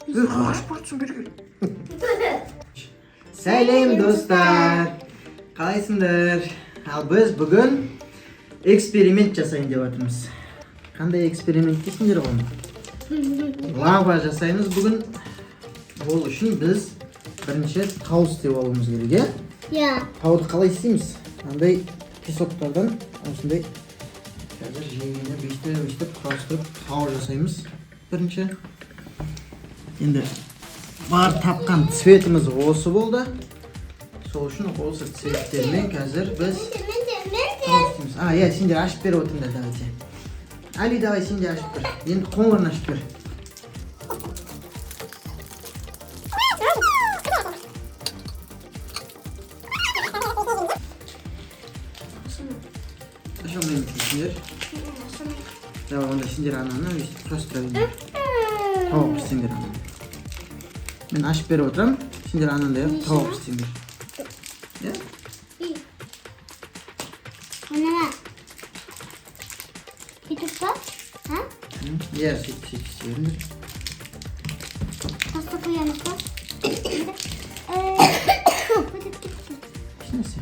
Ей, қашып бара, бері кел. Сәлем, достар! Қалайсыңдар? Ал біз бүгін эксперимент жасайын деп жатырмыз. Қандай эксперимент дейсіңдер ғой? Лава жасаймыз бүгін. Ол үшін біз бірінші тау істеп алуымыз керек, иә? Иә. Тауды қалай істейміз? Андай песоктардан осындай қазір жеңгені бүйтіп өйстіп құрастырып, тау жасаймыз бірінші. Енді бар тапқан цветіміз осы болды. Сол үшін осы цветтермен қазір біз Мен де, мен де. тау істейміз. А, иә, сендер ашып беріп отырыңдар, давайте. Али, давай, сен де ашып бер. Енді қоңырын ашып бер. Аша алмаймын сендер. Давай, онда сендер ананы өйстіп құрастыра беріңдер. Тауық істеңдер ананы. Мен ашып беріп отырамын, сендер анандай қылып тауық істеңдер. Иә? Мына. Бүйтіп па? А? Иә, сөйтіп сөйтіп істей беріңдер. Тасты қоямыз ба? Өтіп кетті. Ешнәрсе.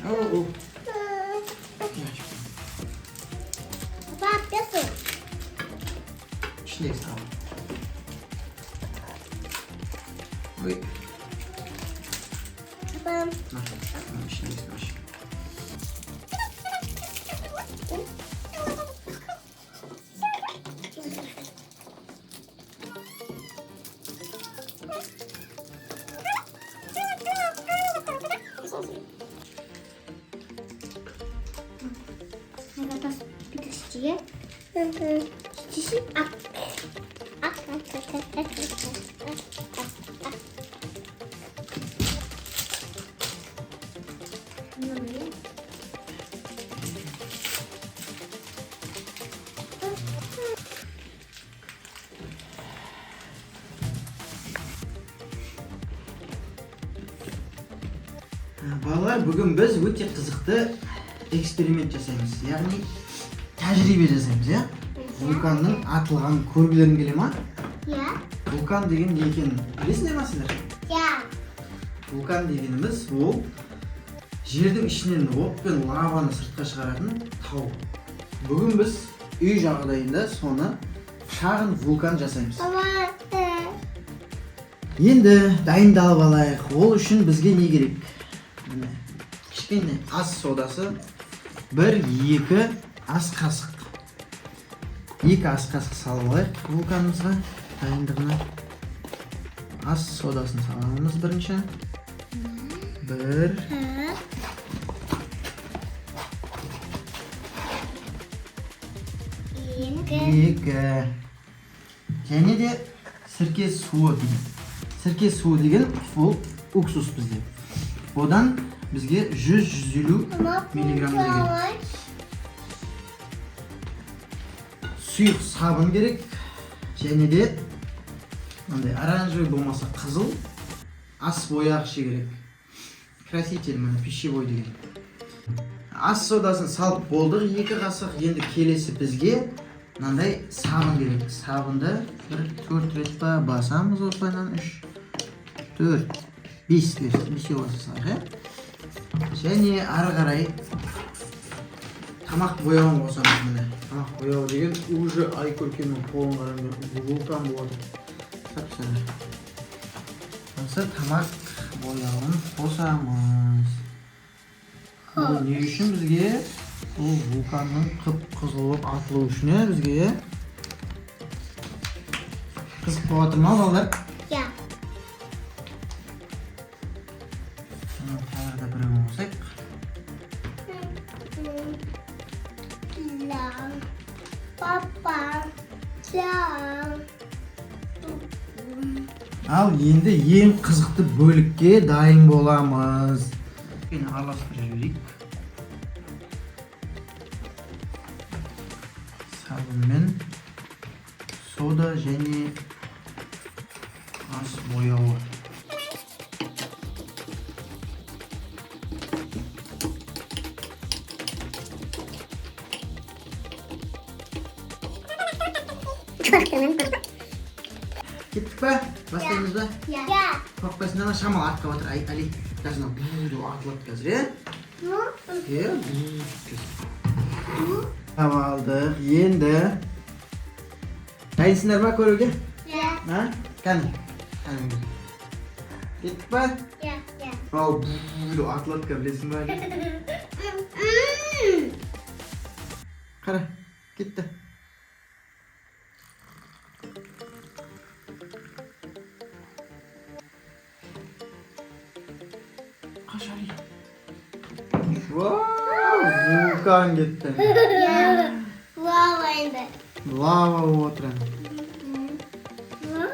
О, о. Папа, песок. Ішіндегі сал. Ой, Папа. на, мына ішіндегісін аш. 내가 다 비트시지게? 시시? 아. 아, 아, 아, 아, 아, 아, 아, 아. Балалар, бүгін біз өте қызықты эксперимент жасаймыз, яғни тәжірибе жасаймыз, иә? Вулканның атылғанын көргілерің келе ма? Иә. Вулкан деген не екенін білесіңдер ма сендер? Иә. Вулкан дегеніміз ол жердің ішінен от пен лаваны сыртқа шығаратын тау. Бүгін біз үй жағдайында соны шағын вулкан жасаймыз. Баба. Енді дайындалып алайық. Ол үшін бізге не керек? Міне, кішкене ас содасы, бір екі ас қасық, 2 ас қасық салып алайық вулканымызға дайындығына. Ас содасын саламыз бірінші, бір, Екі. 2. Және де сірке суы деген, сірке суы деген ол уксус бізде. Одан бізге 100-150 миллиграмм керек. Сұйық сабын керек және де мынандай оранжевый болмаса қызыл ас бояғышы керек, краситель, міне, пищевой деген. Ас содасын салып болдық, 2 қасық. Енді келесі бізге мынандай сабын керек. Сабынды бір төрт рет па басамыз осылайынан, үш, төрт, бес, бес, бесеу баса салайық, иә. Және ары қарай тамақ бояуын қосамыз. Міне, тамақ бояуы деген уже Айкөркемнің қолын қараңдар, вулкан болып жатыр сап сары. Осы тамақ бояуын қосамыз. Бұл не үшін бізге? Бұл вулканның қып қызыл болып атылуы үшін, иә. Бізге, иә, қызық болып жатыр ма, балалар? Иә. Тағы да біреуін қосайық. Лам. Папа. Лам. Ал енді ең қызықты бөлікке дайын боламыз. Кішкене араластырып жіберейік сабынмен сода және ас бояуы. Кеттік па? Бастаймыз ба? Иә. Қорықпайсыңдар ма? Шамалы артқа отыр. Ай, Али, қазір мынау бу деп атылады қазір, иә? Иә, бу қазір. Таба алдық. Енді дайынсыңдар ма көруге? Иә. А? Кәне. Кәне. Кеттік па? Иә. Иә. Мынау бу деп атылады қазір, білесің ба? Али? Қара, кетті. Қаш, Али. Вау, вулкан кетті. Иә. Лава енді. Лава болып отыр әне.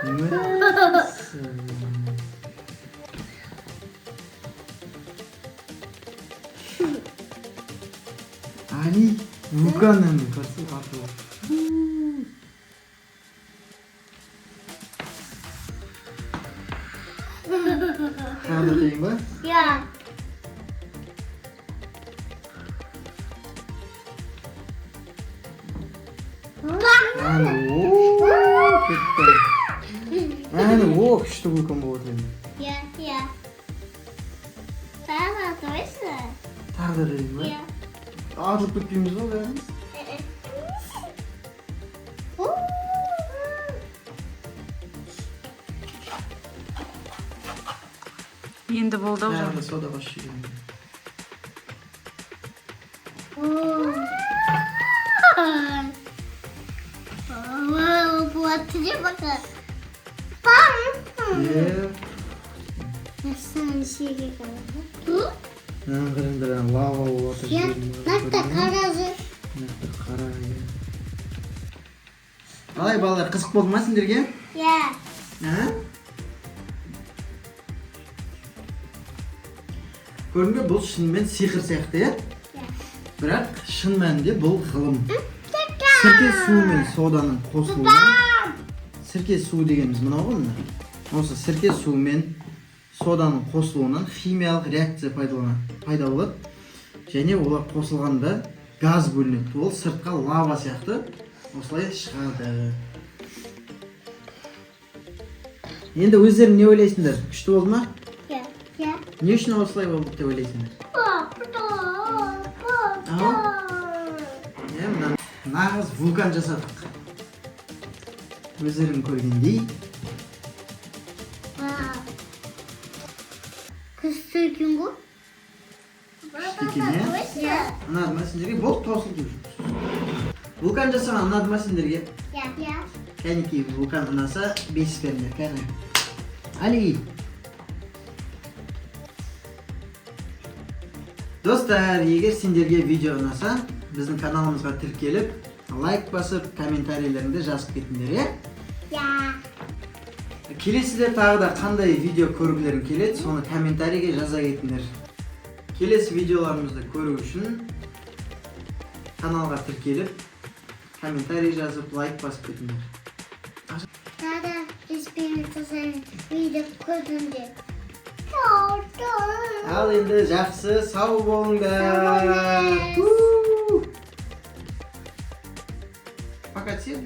Мәссаған. Али, вулкан әне, қарсы атылып. Тағы да қиын ба? Иә. Әне, о, кетті. Әне, о, күшті вулкан болып отыр енді. Иә, иә. Тағы точно? Тағы да қиын ба? Иә. Атылып кетпейміз ғой бәріміз. Э. Енді болды ау Тағы жаным. да сода қосып жіберемін. Вау, вот пока. Пам! Иә. Мынаны қараңдар, ана лава болып отыр. Иә, жердің бәрі. нақты қаразы. Нақты қара, иә. Қалай, балалар, қызық болды ма сендерге? Иә. А? Көрдің бе, бұл шынымен сиқыр сияқты, иә? Иә. Бірақ шын мәнінде бұл ғылым. Сірке суы мен соданың қосылуынан, сірке суы дегеніміз мынау ғой, мына. Осы сірке суы мен соданың қосылуынан химиялық реакция пайда болады. Және олар қосылғанда газ бөлінеді. Ол сыртқа лава сияқты осылай шығады. Енді өздерің не ойлайсыңдар? Күшті болды ма? Иә. Иә. Не үшін осылай болды деп ойлайсыңдар? Папа, папа. Иә, мына нағыз вулкан жасадық. Өздерің көргендей. Вау. Күшті екен ғой. Күшті екен, иә? Иә. Ұнады ма сендерге? Болды, таусылды уже. Вулкан жасаған ұнады ма сендерге? Иә. Иә. Кәнекей, вулкан ұнаса, 5 беріңдер, кәне. Али. Достар, егер сендерге видео ұнаса, біздің каналымызға тіркеліп, лайк басып, комментарийлеріңді жазып кетіңдер, иә? Иә. Келесіде тағы да қандай видео көргілерің келеді, соны комментарийге жаза кетіңдер. Келесі видеоларымызды көру үшін каналға тіркеліп, комментарий жазып, лайк басып кетіңдер. Тағы беспен жасаймын видео көрдіңдер. Ал енді жақсы, сау болыңдар. Сау болыңыз. У! Пока всем.